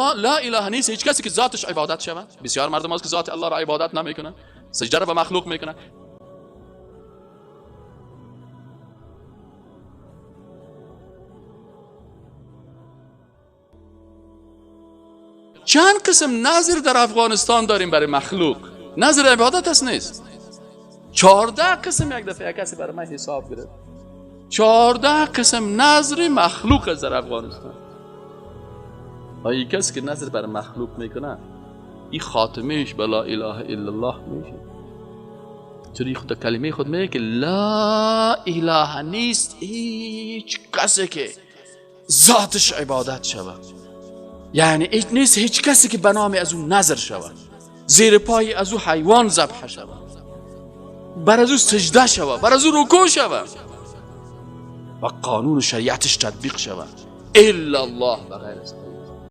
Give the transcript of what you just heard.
لا اله نیست هیچ کسی که ذاتش عبادت شود. بسیار مردم هست که ذات الله را عبادت نمیکنن، سجده را به مخلوق میکنن. چند قسم نظر در افغانستان داریم برای مخلوق؟ نظر عبادت است نیست. 14 قسم. یک دفعه کسی برای من حساب گرفت، 14 قسم نظر مخلوق است در افغانستان. آیا کسی که نظر برای مخلوق میکنه این خاتمهش به لا اله الا الله میشه؟ چون خود کلمه خود میگه که لا اله نیست هیچ کسی که ذاتش عبادت شود، یعنی نیست هیچ کسی که به نام از او نظر شود، زیر پای از او حیوان ذبح شود، بر از او سجده شود، بر از او رکوع شود و قانون شریعتش تطبیق شود، الا الله، بغیر از